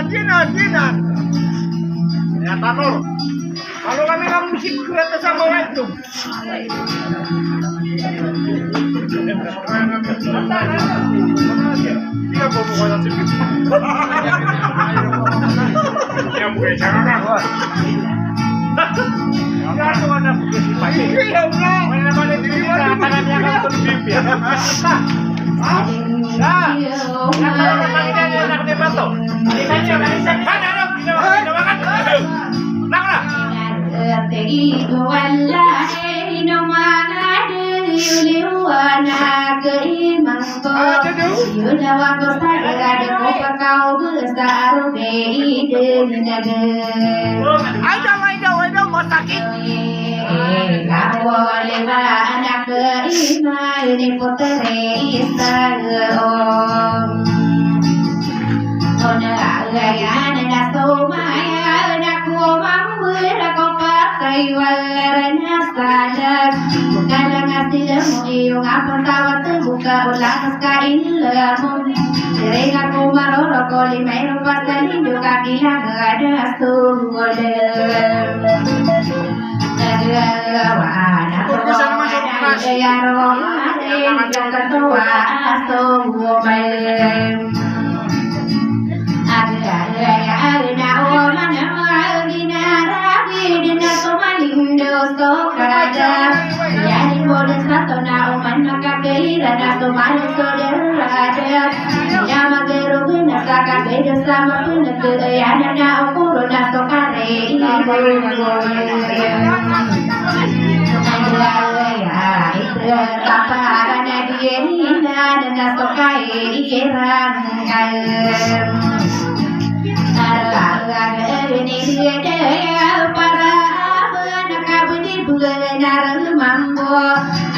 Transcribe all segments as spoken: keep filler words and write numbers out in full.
Dinan, dinan. Ya, tanor. Kalau kami nggak musik, kita sama itu. Iya, bukan. Ay daw, ay daw, ay daw, masakit.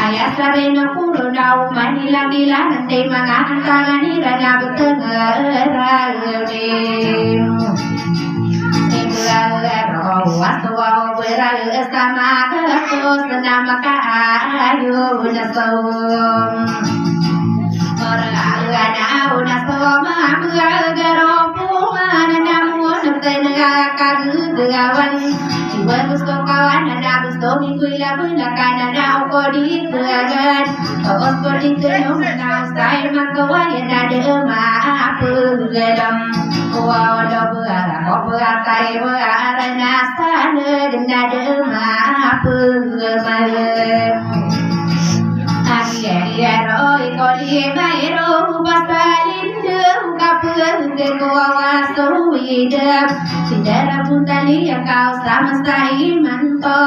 Aya sabi na koro na oman ilang-ilang, antai manga antangan iran a beteng a rabi. Ibegaro a so waw berag sa makatos na makaayon so. Orga na ona so mabegaro poman na mono ten a kagegawan. Iwan gusto kawan na gusto minggoy laban a kanan a oko di tegan. Toos ko di tenom na usay makawayan na dema apegelam. Waw do bea ko bea tay bea arana saneg na dema apegelam. Agi agi aro ikoli mairo pasalin de kapeg ko waso idem. Sidara puntali a kaw sama sa imanto.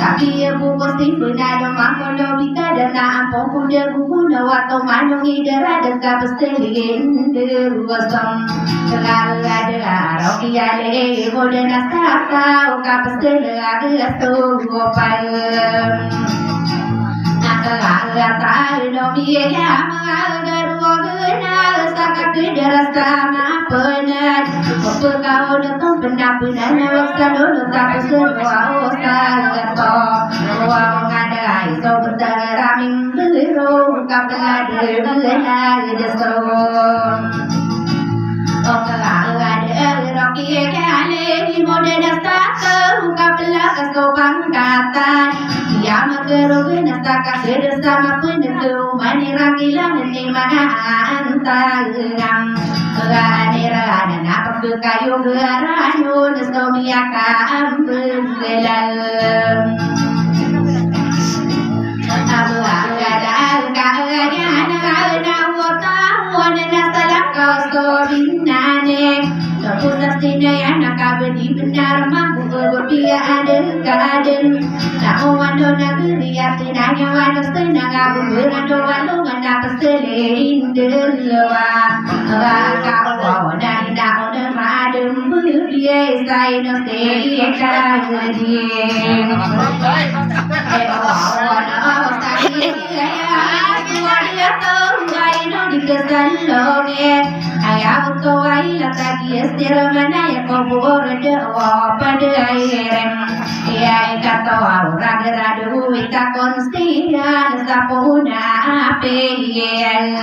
Tapi a buko simbenado mangkolo bikada na ampo kuda buko na wato manong idara dan kapestelin de gosong. Kala ada aro kiyale ibo dan astapa o kapestel aga so gopal. Akala tayo no miya mga garuwa gana sa kapidara sa mapenad. Pagkaon ito, pinapinan na wag sa lolo, tapos lolo, ako sa gato. Huwag mong adaay, so, butang raming biro, kapag-adal, butang na gaso. O, kapag-adal, roki, kaya, lagi mo din na sa to, kapag-adal, so, pangkatan. Iya makarog na sa kasir sa mapenad, manirang ilang ni mga antagang. Raaniranan a pagkakayo garayon so miyakaambegelal. Abu agada agana na wata wana na salakaw so binane. Tapos sa sinayan na kabadi benar mambu bepiya aden kaden. Na owano na geriya tinanya wano senang abu berado wano mana Selindelewa, raka ona ina ona madem bebiyay sa ino seka gedi. Ewa ona osa iya, suwaliya to, wa ino di kesalonge. Aya uto wa ila tagi estir manaya ko bor de wa pada irem. Iya ikato wa ura geradu ita kon Siyan sa puna apiyan.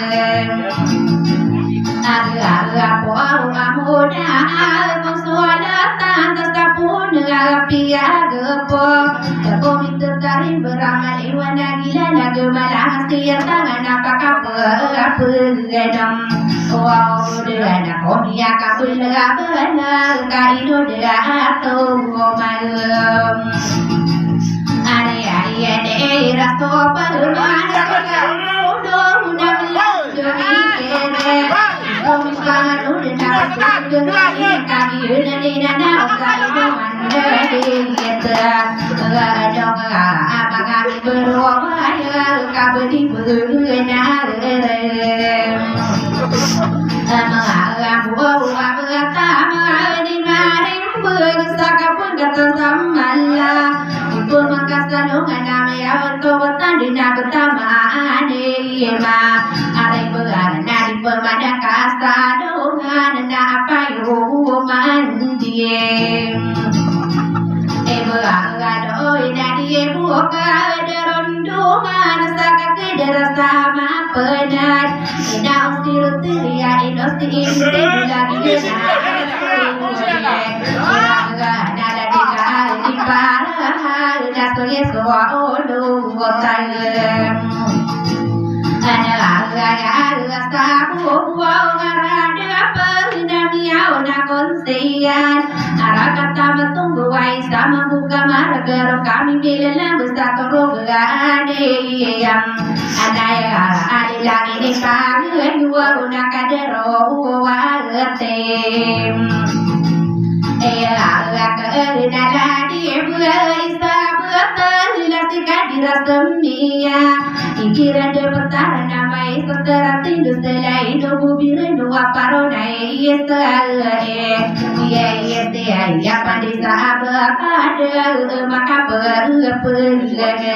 Aga, aga po aw a moda a pangsolatan ta sa pon a piyaga po. Ako mitatarim beramaliwan a gila na gemalang a siya tangan a pakapeganom. Wow, dea na ko niya kabelabela ka ino dea ato malem. Ari, ari, ade, ira, so, palma, na, na, na, na, Pemakasanongan a mayaw to tandi na ketamaan ima. Aray begaran a di pemadakasanongan na apayo mandiye. Eba agalo ina di buka derondongan sa kakeder sa mapenad. Ina usir tiriya ino si inti lagi na. Kami bilalang sa torogan iyam. Anay a, alilangin i pangayuwa o nakadero o watem. Aya, aka, ina, ladi, bula, isa, bula, tala, sika, dira, semiya. Igira de petara nama isa tera tindu selai do bubire do aparo na isa e. Iya, iya, iya, iya, pandisa, aba, pada, maka, pe, pe, pe.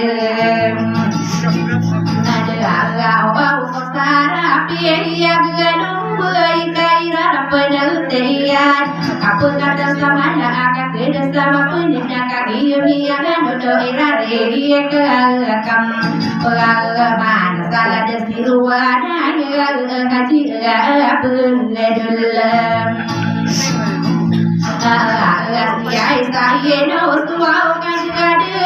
Ada, aga, o, o, sarapi, iya, gadong, bai, kaira, peneltian. Kapekatan sa mala a kakeda sa mapenina kagiya miyagan o do irari iyakakam. Pagagaman sa lada si ruwana iyakakaji iyakapengedol. Iyakasiya isa iyano suwa o kadekade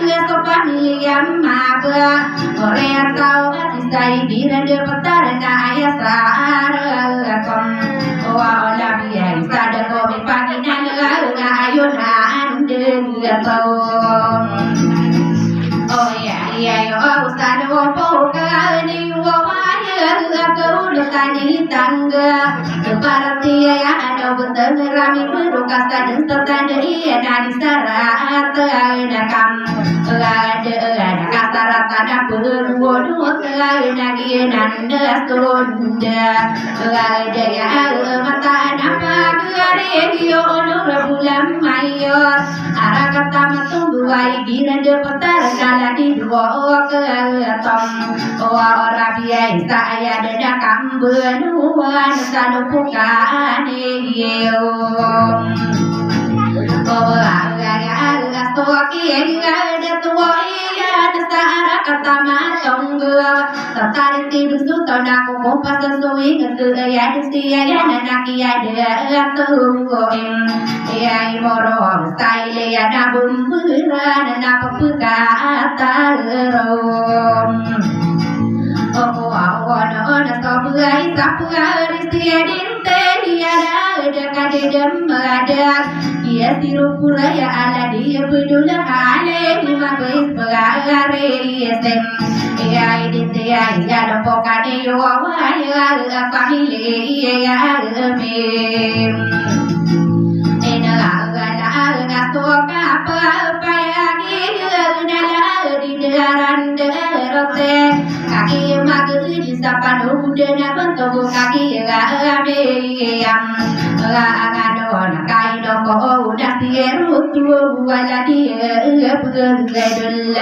iyasopan iyam maba. Korea tao Isa igira de petara na aya sa arakom. Wa ola biya isa de ko mi pagina lega nga ayo na ande lega to. Oh ya ya yo, oh, sa de wo po ka ni wo wa ya ga ko lo tani tangga. Seperti ya ano betul rami berukas dan setanda iya nadi sarat na kam. Lada, lada kasaratan a penggono, lada giyanan da sonda. Lada ya mata na pagari, yo ono rebulan mayor. Ara kata matunggu, wai giran de petar, kala di dua o ketom. Wa ora biya isa aya de da kambenuan, sanu pukane yo. Oba, aga, aga, soki, aga, da tuwa, iya, da sa ara kata matonggo. Tatari ti dusu to na ko ko pasa suwi, ngetu, iya, da siya, iya, na, na, kiya, da, da, tunggo, im. Iya, i moro, sa, ile, iya, na, bumbura, na, na, pepuka, ata, rom. Oko, awo, na, na, so, bua, isa, bua, ri, siya, din, Teri ara da kadedem ada. Iya siro pura ya ala di ya bedula ale di mabes bagare sem. Iya idin tiya iya lepokane yo wa ya ala family iya ya mem. Ena ala ala ngaso kapa payagi ala di daran darote. Kaki magedi sa panoda na bantogo kaki ga ameyam. Ga angano na kaino ko na siyeru tu wala di pegedol.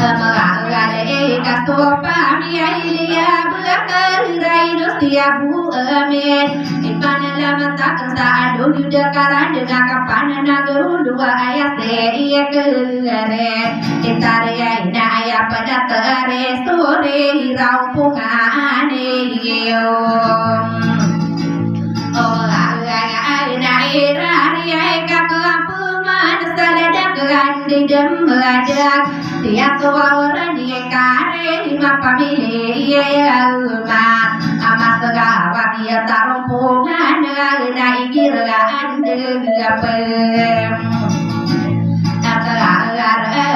Mawala i kasopa miyailiya baka iraino siya bo amin. Ipanalamat akn sa ado yuda karanda nga kapananag ron dowa aya sii kare. Itariya ina aya panatari sori iraw pongani iyo. O Allah, ina irariya ika kapaman sa ladak randi damadak. Siya ko oran di kare mapamili iya uma. Amas ka wagi tarompongan na igira anda gapem. Nakarar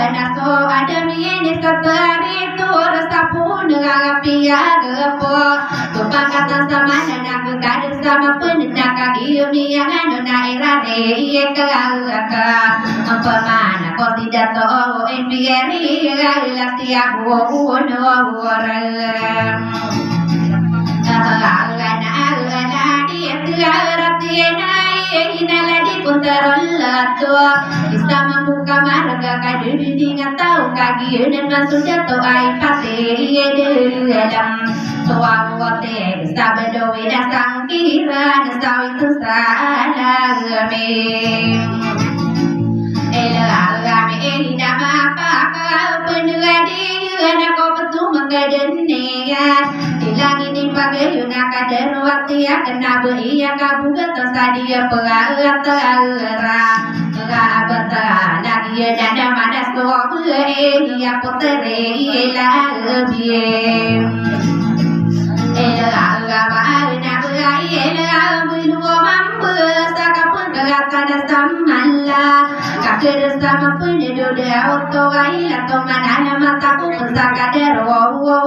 na so adam ini sa taritur sa pun rapiya gapo. Tupangkatan sa mana na kekadar sa mapen na kagiyo miyangan na irari iya ka. Ampamana ko sidato o impiyari ila siya buo uno orang. Ahalana ahalana di tiara tiena ina ladi kuntaron lato. Isa mambuka marga kadududingan tau kagiyo nan masudato ay pati iya dalam. Suwawo te sabado ina sangkira na sawi tu salami. Ela agami ina mapaka penegadi na ko petu mengkaden niya. Ilang ini pagayo na kadar wati ya kena beri ya kabugat sadia perawat ra. Nga abata lagi na mana so beri ya putere la biem. Ela agama na beri ela bulu mampu sa kapun kata na samala. Kakir sama pun do da oto ila to mana na mata ku sa kadar wo wo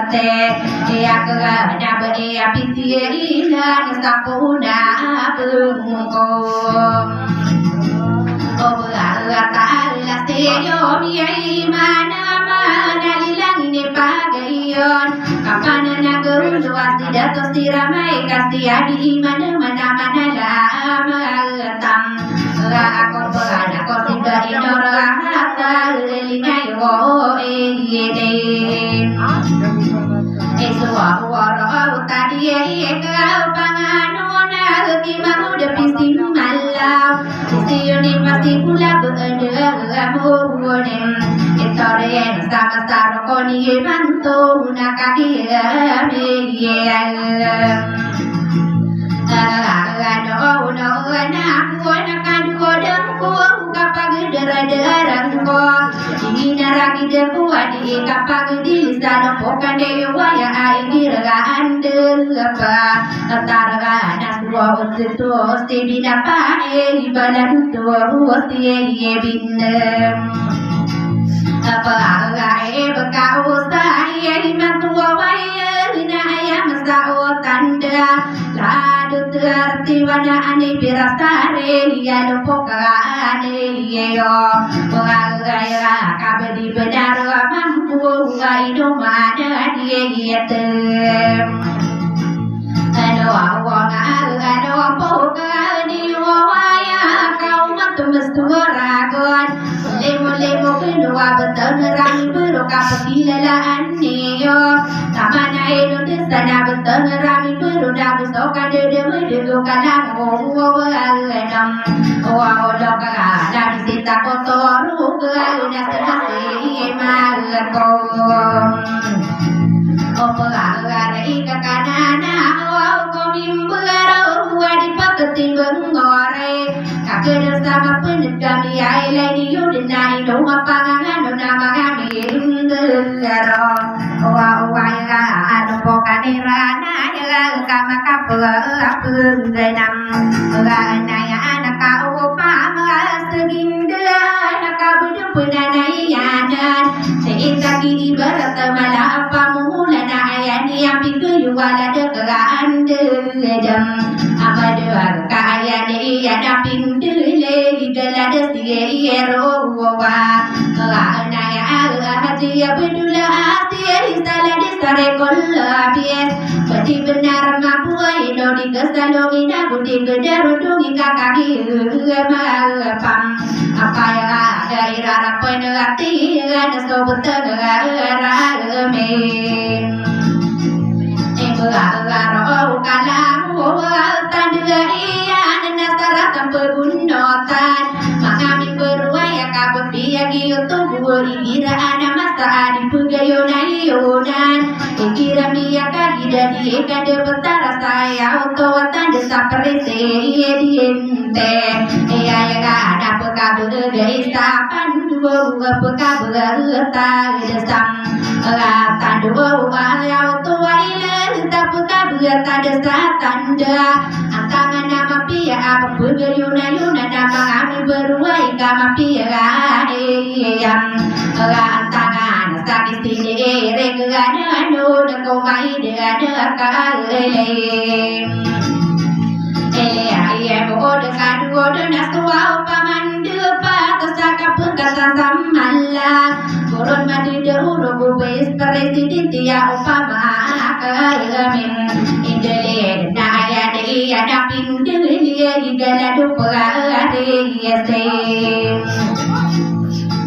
te. Iya kera na beri ya piti ila na sapuna bengko. O Allah Ta'ala siyo miyai mana mana lilang ini pagayon. Kapanan na gerundu asidato siramai kasi adi mana mana mana la matam. Ra ako perana ko siba inor hata lingay wo iyede. Isu ako ro tadi eka pangano na ki manguda pisi malaw. Siyoni masi kula benda amugunim. Itorien sama sarokoni manto na kaki amiyem. Ano no na kuwa na kaduwa dangko kapagdara-darangko. Ini na ragi dangko adi kapagdili sa no pokade waya ay giraan dangapa. Targa na Wa ututu si binapae baladutu si binem. Apa aga e baka usa e matuwa waye na aya masa o tanda. Ladu terti wana ani pirasare ya lupuka ani yo. Wa aga ya kabedi benar mampu wa inumana di tem. Ano awa nga ano apo ka ni wawaya ka umat mestura kon. Lemo-lemo kedua beteng rami beru ka pekilalaan niyo. Tamana ino desa na beteng rami beru na beso ka dede medego ka lang o uwa enam. Uwa olo ka na bisita kotoru ka na sekasi magekom. Opo agare ika kanana, o ko mimbaro, o di paketimbang ore. Kakeder sama penegami ai lai di yudena indo mapangangan nama kami indegaro. Wa wa ira ano po kanirana ira kama kapura apenggenam. Ira naya anak ka upa ma seginda anak ka bedo penanai yanan. Seitaki ibarat mala apa mula na ayani api kuyuwala dekeraan dedem. Apa doa ka ayani yana pindele igala desiye iyero wa. Ira naya aga hati ya bedula ati ya isala desare kolla bies. Di bnar a mabuhay, no di kasalongi na go di kadarodongi ka kagiyamapam. Apaya ka irarapn a tiyan a so btng a rarami. Imbagaro o kalangowan, tanda iyan na saratan pagonotan. Manga mimbaro aya ka bpiya giyoto bo, igira a masa a di pgayonayonan. Igira miyakagida di kadaptara saya oto a tanda sa prisi di inte. Iyaya ka na pkabgay sa pandowa, pkabgay ta da sa, ah, tandowa, aya oto a ila ta pkabgay ta da sa tanda. Antangan a mapiya a pphagayonayonan a manga mimbaro aya ka mapiya iyan. Antangan a sakit sini ere gana no na ko maida na ka ele. Ele aya mo da ka do da na so a opama nda pa ta sa kapkasa sa mala. Koron madida uro go vice president iya opama ka amin. Indali na aya di iya na pindali iya igala do pagari iya se.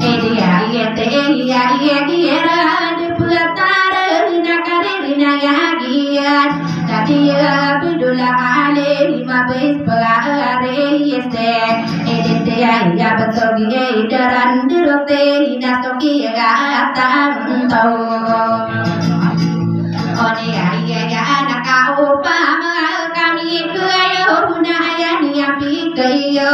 Edi aya te iya iya di era de pagari na kariri na ya giyan. Tadi ya Abdullah Ali ma vice pagari iya se. Edi te iya iya batogi e daran duro te ina toki ya tanto. Oni aya ya na ka opama kami kayo na aya niyan pikayo.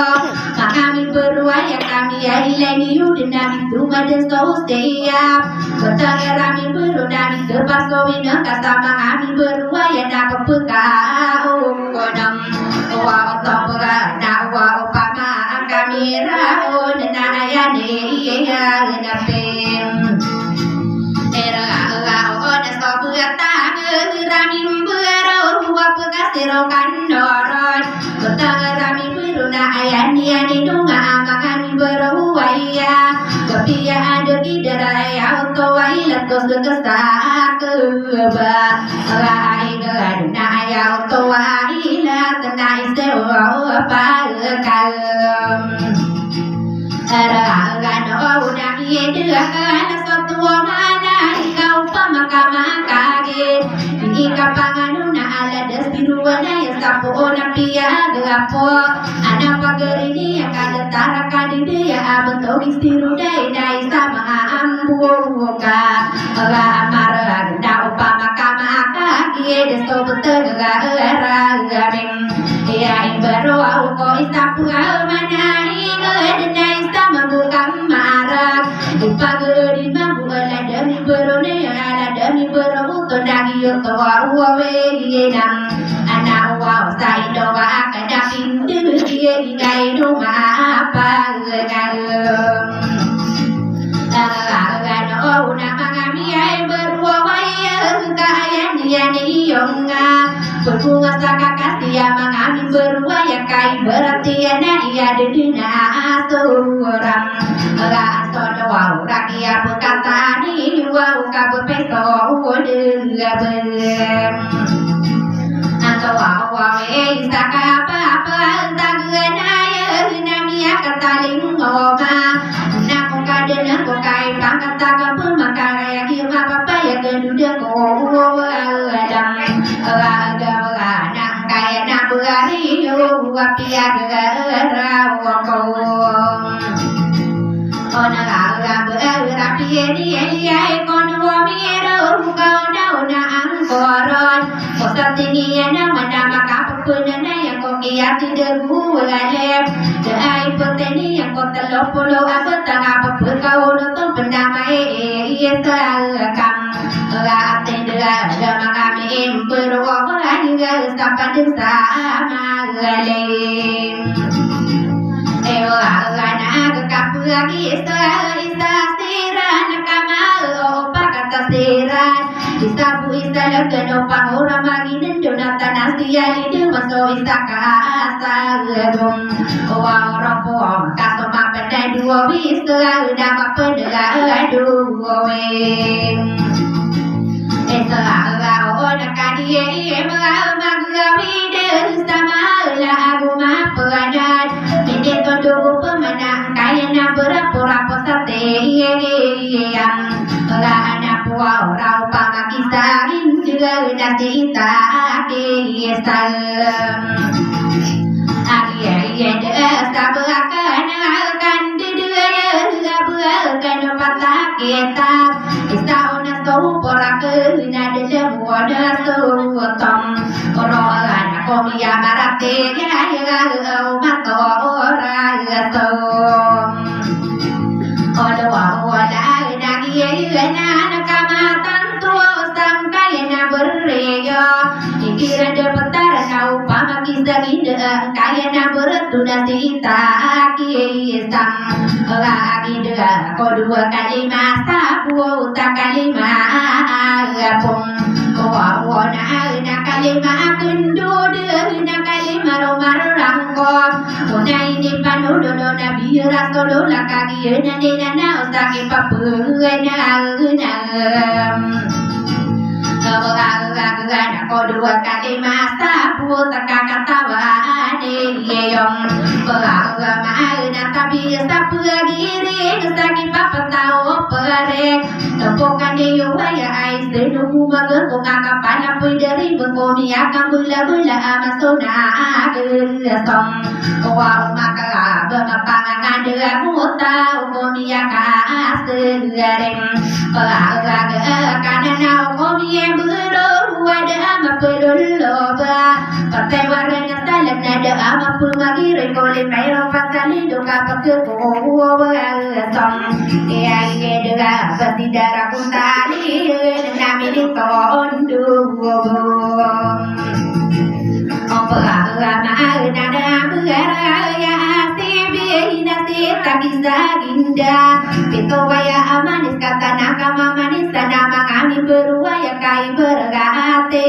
Manga mimbaro aya kami aya ilay niyo dn a di tumad so saya. Btang rami mbaro na di tpaso minang ka sa manga mimbaro aya na pphakaokonan. Wa oto pagana wa opama kami raon na aya niyan na pin. Era, era, o, na so btang rami mbaro wa pkasiro kan noron. Btang rami mbaro na aya niyan i nonga a manga mimbaro wa iya. Kapiya a da kidara aya oto wa ila to sksa kba. Ra ai gad na aya oto wa ila tna ise wa wa pa kal. Ara gano na iya da ka na so tuwa mana ika opama ka makagid. Ika pangano na ala da siro wa na iya sapo na piya gapo. Ana pagari niyan ka da tara ka di diya a btog i siro da i na isa ma ambo ka. Ara amara na opama ka makagid so btng a rarami. Iya imbaro ako isa pura manay ngd na isa mabukang marag. Di pagari mabuala dami baro na ala dami baro uto na giyoto wa uwa we iyenam. Ana uwa sa ino wa akada pindiri iyenam ino ma apa ngalem. Ara gano na manga miyay baro wa iya ka aya niyan iyonga. Pagkunga sa kakasiya manga mimbaro aya ka ibarat iyan a iya dn a asoram. Ra aso do wa ora kiya pkatani wa uka bpeso o dn a bn. Anto wa wa we isa ka apa apa tagana iya na miyakataling o ma. Na ko kadn ko kai pangkataka pmakara iya ki mapapaya ka duda ko o wa adam. Ra aga wa na kaya na bgari yo wa piya gara wa ko. Ona ra aga bgara piya di iya iya kono wa miyaro ka ona ona angkoron. Ko sa tiniyan a mana makapagpnanaya ko kiya ti dagu walem. Da ay ptiniyan ko tlo polo a btang a pphakaono to pnamay iya sa kam. Ra atindra da manga mimbaro wa hangga sa padsa magalem. Ewa na gkapagi isa isa siran kama o pakata siran. Isa bo isa lagn o pangora magi nendo na tana siya lidi maso isa ka asa gagom. Wa ora po kaso mapnay duwa wi isa da mapnay duwa wi. Isa o na kani Iye, iye, mga magawid sa mala ago mapanad. Minitondo ko pman angkaya na berapo-rapo sa tiyayang. Mga anak ko, raw pamakisagin, diga na sita aki isang. Aki, iye, da sa bakan, kan dede, da bakan patakita. Isa o na so porak na dede mo na so tom. Oro ana ko miya marati ya ya o mato ora so. Olo wala na giya na na kamatan to sangkaya na beriyo. Ikira de petara na upama kisagin de angkaya na bereto na sita aki isang. Lagi de ko dua kalima sabu ta kalima apong. Wawo na na kalima akun do de na kalima romarangko. Ona ini panudo do na bira solo la kagiya na ni na na usaki papu na na. Ko dua kalima sabu ta kakatawa ni yong. Bawa maana tabi sa pagiri sa kipapataw pare. Topokan iyo waya ay senugu maga ko kakapana pwede rin ko miyakambula-bula amasona agasong. Kowa o makakaba mapanganganda mo tao ko miyakaasagaring. Pagkakana na o ko miyemburo wada mapedolo ba. Patay wara na salag na da mapemagiri ko limay ro pasalido ka pagkako. Iya, iya, dega, pati dara ko tali, na minitondo. Opa, ama, na, na, ya, si, bi, na, si, taki, sa, ginda. Pito, waya, amanis, kata, na, kama, manis, na, mangani, beruwa, ya, kai, bergate,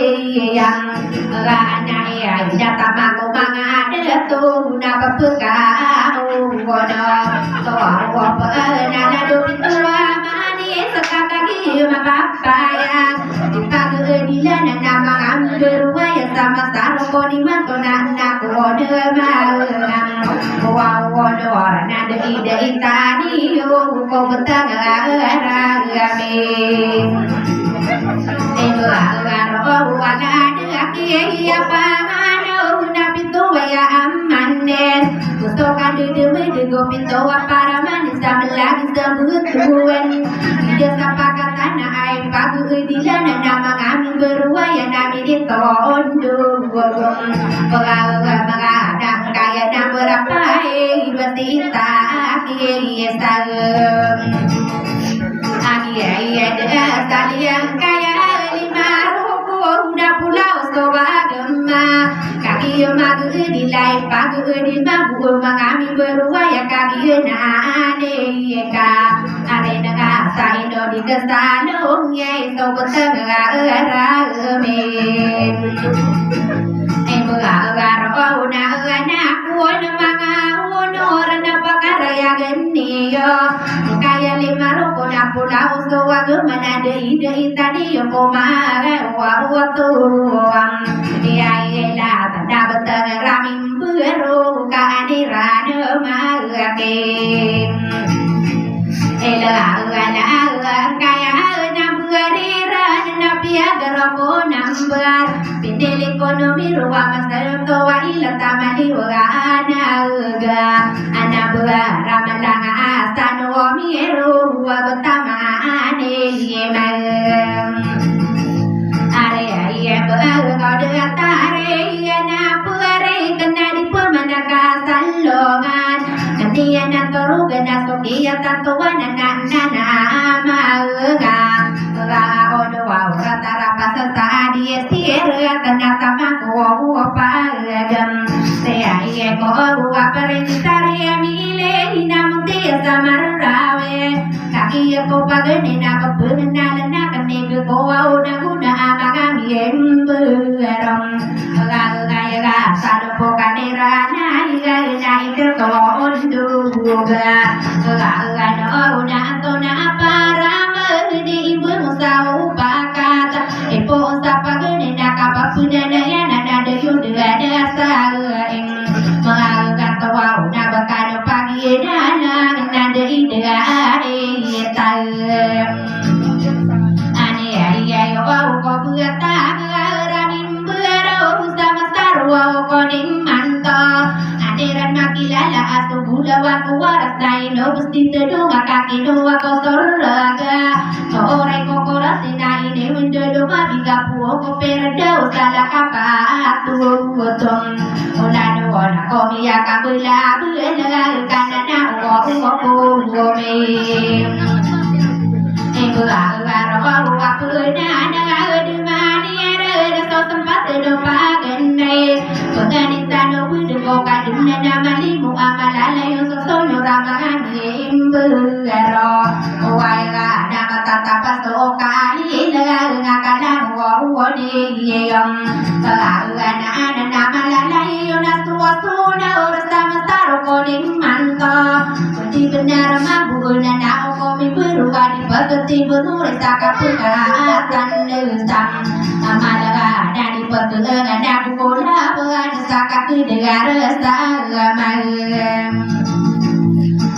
yang. Rana iya ina tama ko manga dato na pepeka o wono. Towa wo pena na do pito wa mani sekakagi mapapaya. Di pagedilan na manga beruwa ya sama saro ko di mato na na ko de manga. Kowa wono rana de ida itani yo ko betang rami. Ito ang araw wala Iya pangano na pito waya amanen. Gusto ka dudumudug o pito wa para manis sa melagi sa butuan. Ida sa pakatana ay pag-udilan na manga beruwa ya na minitondo. Pagawa mga anak kaya na berapa ay basita. Iya sa Agi aya da saliyan kaya lima ruko na pulaw so agama. Kagi magedi lay pagedi mabu mangami beruwa ya kagi na ane ka. Are na ka sa ino di kesalong ya so beteng arame. Ay mga araw na anak ko na mga unor na pakarayagan niyo. Kaya lima roko na pula uso wag manadai-dai tadi ko maga wa wa tuwang. Iya ila tanda beteng raming bero ka aniran magake. Ila ala ala kaya na buariran na piagar ko nambar. Pinili ko numero wa masal to wa ila tamali wa ana ga. Ana bera malanga astan o miyero wa betama ane liman. Are aye bera ko de atare ya na pare kena di pemana kasalongan. Kani ya na toru gena soki ya tanto wa na na na na ama ga. Ga ono wa ora tara pasa sa adi esir kena tamang ko wa pa gam. Saya iye ko wa perintah ya mile ina muti ya samar rawe. Kaki ya ko pagene na ko pengenal na kene ko wa una guna amang ami emberong. Ga ga ya ga sado po kanera na iga na iga ko ondu ga. Ga ga no una to na para medi ibu sa upakat. Ipo sa pagene na ka Ino bes di tedong a kakino ako sorga. Soray ko koras ina ini mendedong a biga puo ko perdaw sa laka patutong. Ulan uwan ako miya kabela bela kana na uwa uwa ko uwa me. Ibu aku aro uwa pena na demani ere so tempat do pagenai. Pagani tano budu ko kadem na malimu amalala yo so sono rama Imbegaro, wai ga na matatapas o kali na nga kala wo wo di yeyong. Pelaga na ana na malalay yo na suwa suna oras na masaro ko di manto. Di benar mabu na na o ko mi beruwa di pagati beruwa sa kapagatan desang. Amalaga na di pagkala na bukola ba na sa kakidegar sa amal.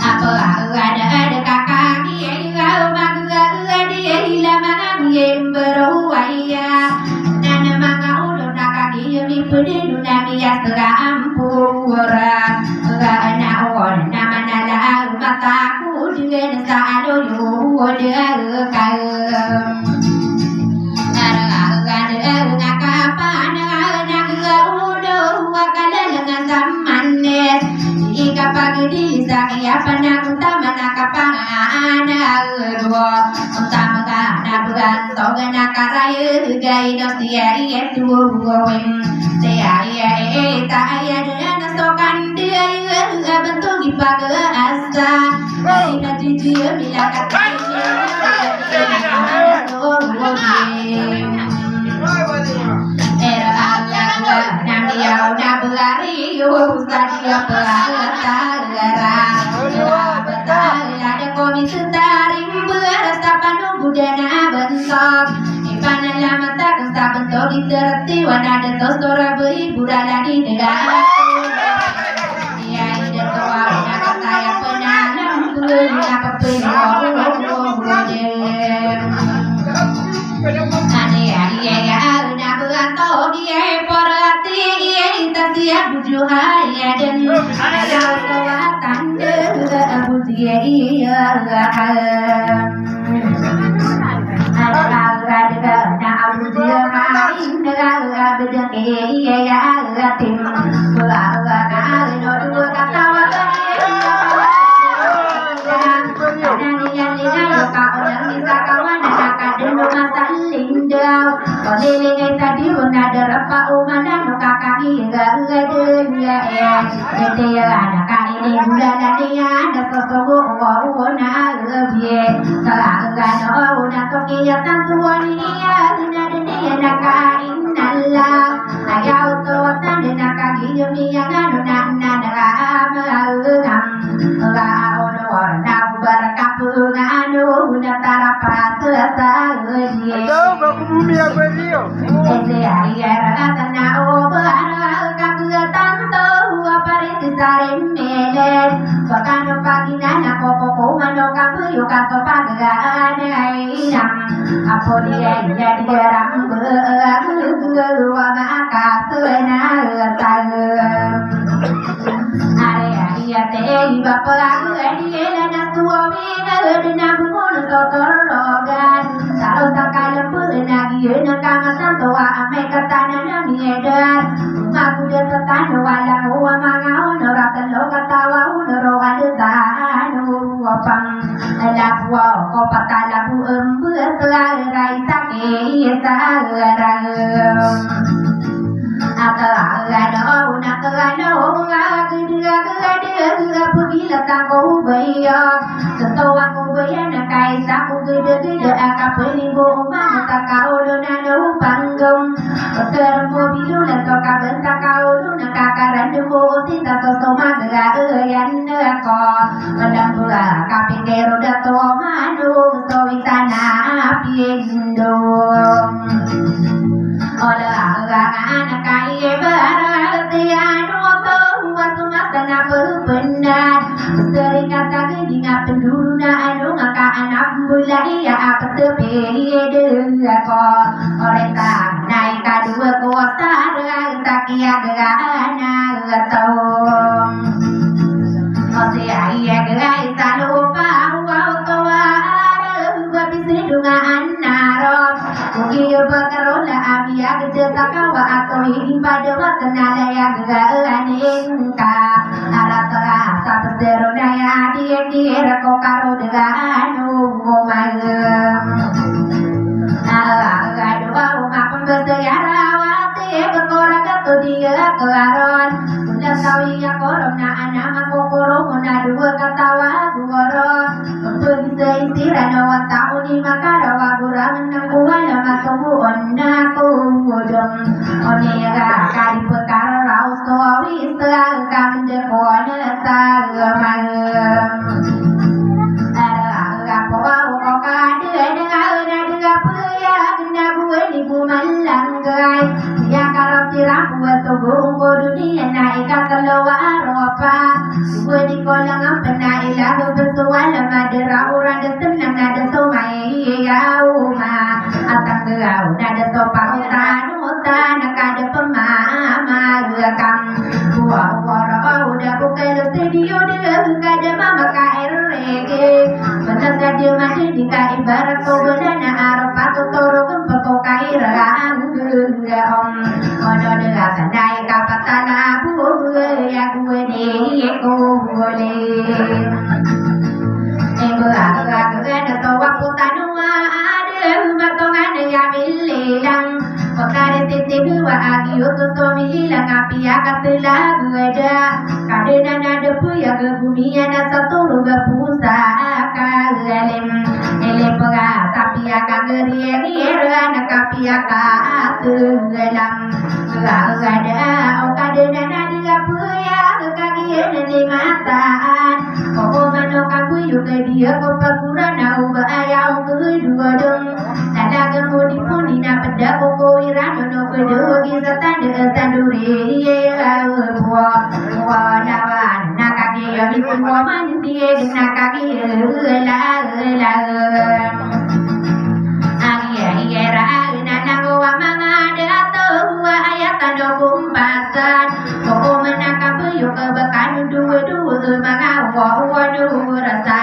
Apa ada ada kakami ya ila maga ila di ila mangami ya imbaro waya. Nana manga ulo na kaki ya mi pedenu na mi ya sega ampura. Ga na wan na manala mataku dengan sa alo yu de kal. Ara ga de na kapan na ga ulo wa kala nga zaman. Ika pagdi sa kaya panag utama na kapangana duwa. Utama ka na bugan to ga na karayo ga ino siya iya tuwin. Siya iya ita iya dana so kandi iya bentog ipag asa. Ina jiji mila ka Era Allah nang yaw na bari yo sa dia pala tagara. Betala de komi setarim berasa panu budana bentok. Ipana lama tak sa bentok iterti wana de tosora beri budala di dega. Iya ida toa na kataya penanam guru na pepin. Ani ani ya ya na beranto dia porati iya ita siap buju haya den. Ada toa tanda buju iya iya. Ete ya na kaini gula na niya na sosogo uwa uwa na abiye. Kala nga no na sokiya tantuwa niya na diniya na kain nala. Aya uto tanda na kagiyo niya nga no na na na ama ulam. Nga ono na ubar kapu nga no na tarapas sa uji. Ito, baku bumi ako iyo. Ese ari era tana o bara kaku tanto wa paris sarim melen. Bakano pagina na koko kumano kaku yuka so pagana inam. Apo dia iya di rambe aku wa maka sena tagem. Ari ari ate iba pelaku adi ela na suami na dena bungun sotor rogan. Salo sakal pernah dia na kama santo wa ame katana na miedar. Maku dia setan wala wa manga ono ratan lo katawa ono rogan detan wapang. Lapu ko patalapu embe selarai sake iya salarang. Akalano na kalano nga gede gede pagila tako baya. Setawa ko baya na kaisa ko gede gede aka pelimbo umang takaulo na no panggong. Peter mo bilo na so kabenta kaulo na kakaran demo sita so so magla yan na ko. Malambura kapitero dato manu so witana pindo. Ola aga ana kai bara tiano to wa sumasa na pependan. Sering kata gedinga penduruna anu ngaka anak bulai ya apete pede ko. Oreta nai kadua ko sara takia gana tong. Ose ai ya gana Ami a gede sa kawa ato i di pada wa tena laya gede ani ka. Ala tera sa pesero na ya di di reko karo dega anu mo maem. Ala gede wa uma pembese ya rawati bekora gato dia kelaron. Unda sawi ya korom na ana makokoro mo na dua katawa duoro. Pagisa isira na wata oni makarawa gurang na kuwala matomo ona ko modom. Oni ga kadi pekara rau so wisa kamende kona sa maem. Ara ga po wa ko kadi na na ga puya na buwe ni bumalang gai. Ya karo sira buwe so gungo dunia na ikatelo wa aropa. Wedi ko lang ang pena ila bebeso wala madera ura de senang na de so mai ya uma. Atang gau na de so pautan utan ka de pemama rekam. Wa wa ra uda bukelo studio de ka de mama ka erege. Bena ka de mati di ka ibarat ko bena na aropa to toro kempe ko kaira ang gengga om. Ono de ka sanai ka patala bu ya Wene ko wole. Eba aga gana to wapo tano a ade matongan ya mililang. Kotare tete wa agi oto so mililang api aka tela gada. Kadena na depu ya gagumi ana saturu gapusa aka galem. Ele pega tapi aka gerier na kapi aka tegelam. Gagada o kadena na dila puya kagiya na di mataan. Koko mano kapuyo kadiya ko pagura na uba aya o kedua dong. Talaga mo di puni na peda koko irano no kedua gisa tanda tanduri. Iya iya buwa buwa lawan na kagiya di kuwa mandi na kagiya la la. Agiya igira na nago wa manga dato wa aya tano kumpasan. Koko mana kabuyo ka bakanu duwa duwa manga wa wa duwa rasa.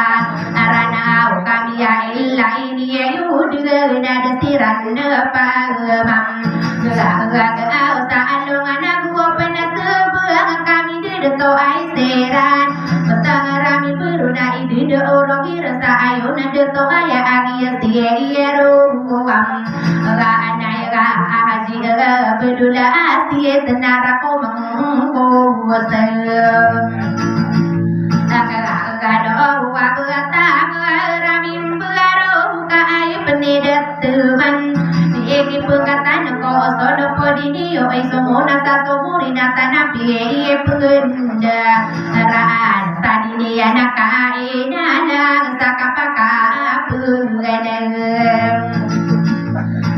Arana o kami ya illa ini ya yudiga na dasiran na pagmam. Gaga gaga o sa alongan ago wa panasebuang kami dito ay seran. Matang rami beruna idida orang irasa ayo na dato aya agiya siya iya ruwam. Ga anay ga ahaji ga bedula asiya senara ko mengkowasal. Aga aga do wa bata ga rami baro ka ay penidat teman. Di egi pengkatan ko sono podini yo ay sumuna sa sumuri na tanapi iya pengenda. Raan sadini anak kain anak sakapaka pengenda.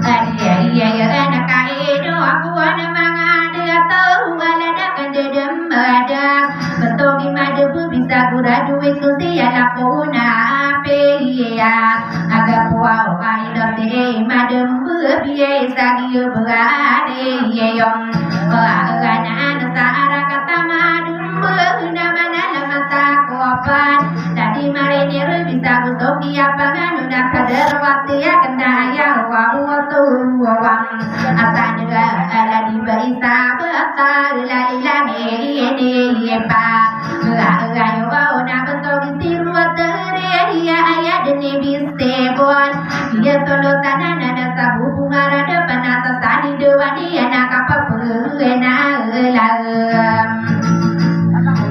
Adi adi aya anak kain o aku ana manga dia tahu ala da kanda dembada. Betul di mada bisa gura duit susi ala puna ape iya. Aga puwa o kain o si mada mbebiya isagi berari iya yom. Wa aga na ana sa ara kata madu. Mbena mana na mata kopan. Tadi mare ni rubi sabu soki apa nganu na kadar wati ya kena ya wa wa tu wa wa. Ata dera ala di ba isa bata lali lami ini pa. Ga ga yo wa na beto di siru wa tere ya aya deni biste bon. Iya solo tanana na sabu bunga rada panasa sani dewa dia na kapapena ela.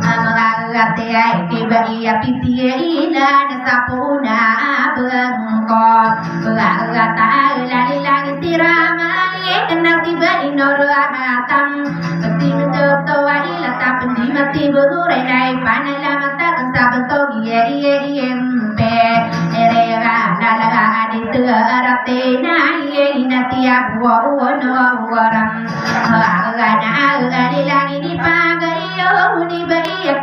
Amangagate ai kiba iya pitiya ina na sapuna bengko. Bengata lalilang sirama iya kena tiba inor atam. Peti mendoto wa ila tapendi mati berurai dai panala mata kesa betogi iya iya iya mpe. Ere ga lala adi tera tena iya ina tiap wa uwa no wa uwa ram. Wa gana aga di langit di paga iyo di ba iya